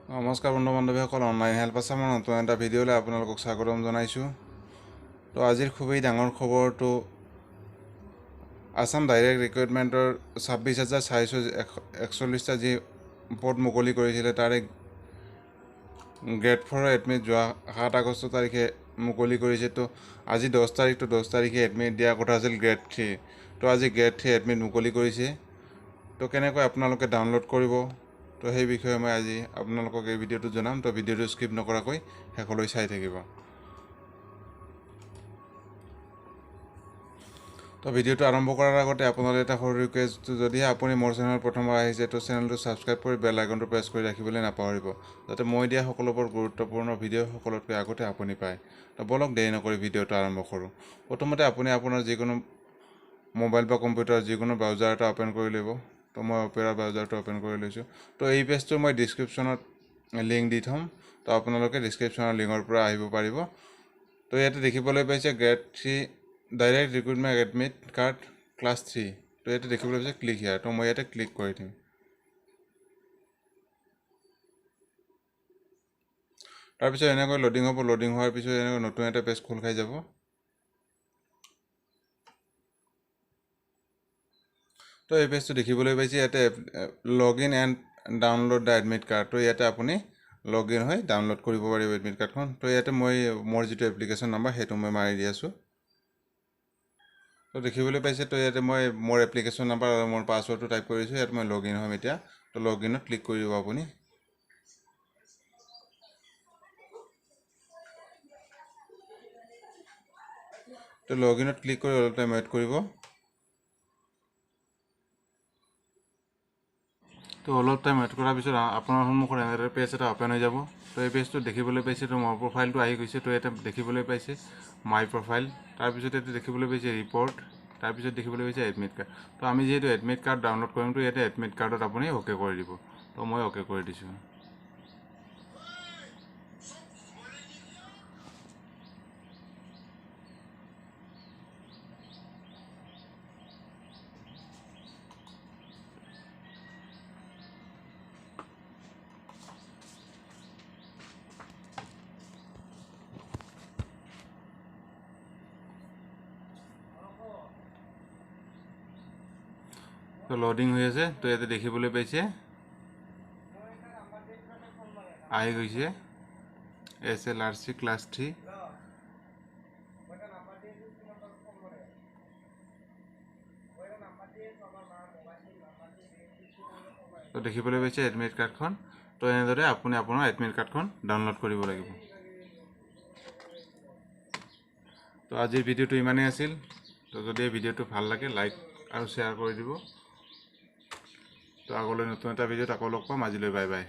নমস্কাৰ বন্ধু বান্ধৱীসকল, online help আছামৰ নতুন এটা ভিডিঅ'লৈ আপোনালোকক স্বাগতম জনাইছোঁ। তো আজিৰ খুবেই ডাঙৰ খবৰটো, আছাম ডাইৰেক্ট ৰিক্ৰুইটমেণ্টৰ 26,441টা যি পদ মুকলি কৰিছিলে, তাৰে গ্ৰেড ফ'ৰৰ এডমিট যোৱা 7 আগষ্ট তাৰিখে মুকলি কৰিছে। তো আজি 10 তাৰিখটো 10 তাৰিখে এডমিট দিয়াৰ কথা আছিল গ্ৰেড থ্ৰী। তো আজি গ্ৰেড থ্ৰী এডমিট মুকলি কৰিছে। তো কেনেকৈ আপোনালোকে ডাউনলোড কৰিব, তো সেই বিষয়ে মই আজি আপোনালোকক এই ভিডিঅ'টো জনাম। তো ভিডিঅ'টো স্কিপ নকৰাকৈ শেষলৈ চাই থাকিব। তো ভিডিঅ'টো আৰম্ভ কৰাৰ আগতে আপোনালোকে এটা সৰু ৰিকুৱেষ্ট, যদিহে আপুনি মোৰ চেনেলত প্ৰথমবাৰ আহিছে, তো চেনেলটো ছাবস্ক্ৰাইব কৰি বেল আইকনটো প্ৰেছ কৰি ৰাখিবলৈ নাপাহৰিব, যাতে মই দিয়া সকলোবোৰ গুৰুত্বপূৰ্ণ ভিডিঅ' সকলোতকৈ আগতে আপুনি পায়। তো ব'লক, দেৰি নকৰি ভিডিঅ'টো আৰম্ভ কৰোঁ। প্ৰথমতে আপুনি আপোনাৰ যিকোনো মোবাইল বা কম্পিউটাৰ যিকোনো ব্ৰাউজাৰ এটা অ'পেন কৰি ল'ব। তো মই অপেৰা ব্ৰাউজাৰটো অ'পেন কৰি লৈছোঁ। তো এই পেজটো মই ডিছক্ৰিপশ্যনত লিংক দি থ'ম, তো আপোনালোকে ডিছক্ৰিপশ্যনৰ লিংকৰ পৰা আহিব পাৰিব। তো ইয়াতে দেখিবলৈ পাইছে grade three direct recruitment admit card class three. তো ইয়াতে দেখিবলৈ পাইছে ক্লিক হিয়াৰ, তো মই ইয়াতে ক্লিক কৰি দিম। তাৰপিছত এনেকৈ লোডিং হ'ব। লোডিং হোৱাৰ পিছত এনেকৈ নতুন এটা পেজ খোল খাই যাব। তো এই পেজটো দেখিবলৈ পাইছে, ইয়াতে log in and download the admit card. তো ইয়াতে আপুনি লগ ইন হৈ ডাউনলোড কৰিব পাৰিব এডমিট কাৰ্ডখন। তো ইয়াতে মই মোৰ যিটো এপ্লিকেশ্যন নাম্বাৰ, সেইটো মই মাৰি দি আছোঁ। তো দেখিবলৈ পাইছে, তো ইয়াতে মই মোৰ এপ্লিকেশ্যন নাম্বাৰ আৰু মোৰ পাছৱৰ্ডটো টাইপ কৰিছোঁ। ইয়াত মই লগ ইন হ'ম এতিয়া। তো লগ ইনত ক্লিক কৰি দিব আপুনি। তো লগ ইনত ক্লিক কৰি অলপ টাইম ৱেইট কৰিব। তো অলপ টাইম ৱেইট কৰাৰ পিছত আপোনাৰ সন্মুখত এনেদৰে পেজ এটা অ'পেন হৈ যাব। তো এই পেজটো দেখিবলৈ পাইছে, তো মোৰ প্ৰফাইলটো আহি গৈছে। তো ইয়াতে দেখিবলৈ পাইছে মাই প্ৰফাইল, তাৰপিছত ইয়াতে দেখিবলৈ পাইছে ৰিপৰ্ট, তাৰপিছত দেখিবলৈ পাইছে এডমিট কাৰ্ড। তো আমি যিহেতু এডমিট কাৰ্ড ডাউনলোড কৰিম, তো ইয়াতে এডমিট কাৰ্ডত আপুনি অ'কে কৰি দিব। তো মই অ'কে কৰি দিছোঁ। তো লোডিং হৈ আছে। তো ইয়াতে দেখিবলৈ পাইছে আহি গৈছে S L R C class three. তো দেখিবলৈ পাইছে এডমিট কাৰ্ডখন। তো এনেদৰে আপুনি আপোনাৰ এডমিট কাৰ্ডখন ডাউনলোড কৰিব লাগিব। তো আজিৰ ভিডিঅ'টো ইমানেই আছিল। তো যদি এই ভিডিঅ'টো ভাল লাগে, লাইক আৰু শ্বেয়াৰ কৰি দিব। তো আগলৈ নতুন এটা ভিডিঅ'ত আকৌ লগ পাম। আজিলৈ বাই বাই।